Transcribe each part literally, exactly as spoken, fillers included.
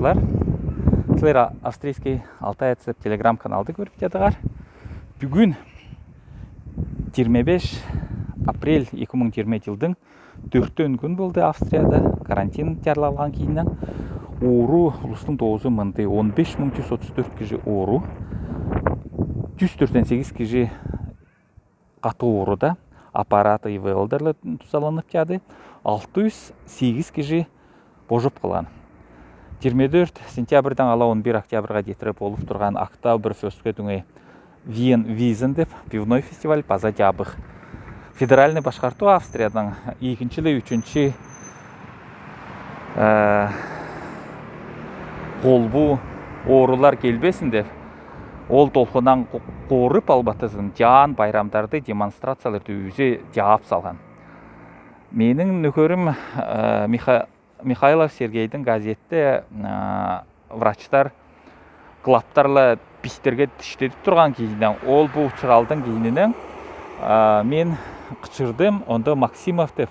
Сылар, сылар «Австрийский алтаец» деп телеграм-каналды көрүп чададар. Бүгүн, жиырма беш апрель, эки муң жиырма жылдың дөртен күн болды Австрияда карантин жарияланған кейиннен. Оору улустың доозы мынды: он беш муң жүз отыз дөрт кижи оору, жүз төртен сегиз кижи каты ооруда, аппарат ИВЛ-дарлы тузаланып чадады, алты жүз сегиз кижи божып калған. Жиырма дөрт сентябрьден ала он бир октябрьға жетире болып турған Октоберфестке түңей Виен Визен деп пивной фестиваль паза жабық. Федеральный башкартуу Австрияның экинши ле, ючүнши, э, колбу оорулар келбесин деп, ол толкуннан ко-, корып албатызын, жаан байрамдарды, демонстрацияларды үзе жаап салған. Менің нөкерім, э, Миха-, Михайлов Сергейдің газетте, э, врачтар клаптарла пистерге тиштедип турған кейиннен, ол бу чыралдың кейиннен, э, мен кычырдым, онда Максимов деп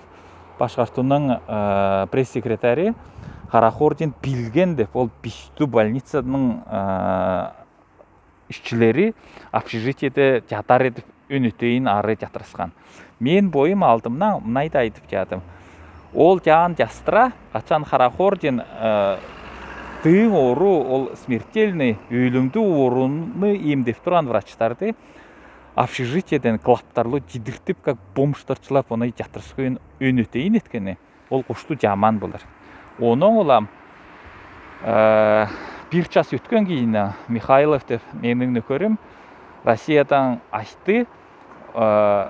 башкартууның, э, пресс-секретары Харахордин билген деп, ол писту больницаның, э, ишчилери общежитиеде жатар этип, үнүтейин ары жатырысхан. Мен бойым алдымнан мынайды айтып чадым. Ол жаан частыра, качан Харахордин, э, тыйын оору, ол смертельный, өлүмдүү ооруну эмдеп турган врачтарды общежитиеден клаптарлы жидиртип, как бомжтарчылап, оны жатырыскын үнүтейин эткени, ол кушту жаман болар. Онон улам, э, бир час өткен кейиннен Михайлов деп менің нөкерім Россиядан айтты, э,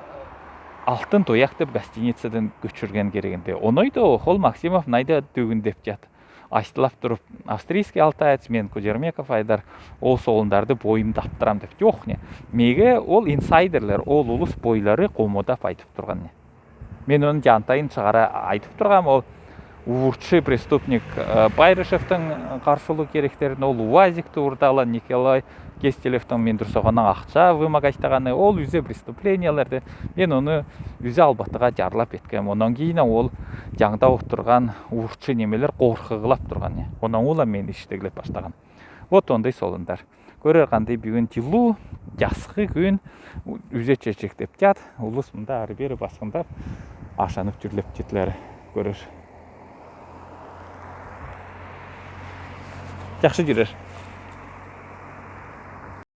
«Алтын тояк» деп гостиницадан көчүрген керегинде. Оной да ол Максимов мынайды төгүн деп жат. Айтылап турып, «Австрийский алтаец», мен Кудермеков Айдар, ол солындарды бойым таптырам деп. Жок, не. Меге ол инсайдерлер, ол улус бойлары комодап айтып турган, не. Мен оны жантайын чыгара айтып тургам, ол уурчы преступник, э, Байрышевтің каршылуу керектерин, ол УАЗикти урды ала, Николай Кестелевтің мендир соғаннан акча вымогать этетаганы, ол үзе преступлениелерди, мен оны үзе албатыга жарлап эткем. Онон кейиннен ол жаңда олтурган уурчы немелер коркыглап турган, не. Онон улам мен иштеглеп баштагам. Вот ондай солындар. Көрер, кандай бүгүн жылуу, жазкы күн, үзе чечектеп жат, улус мында ары-бери баскындап, ашанып чүрлеп жетлер, көрер. Жакшы жүрер.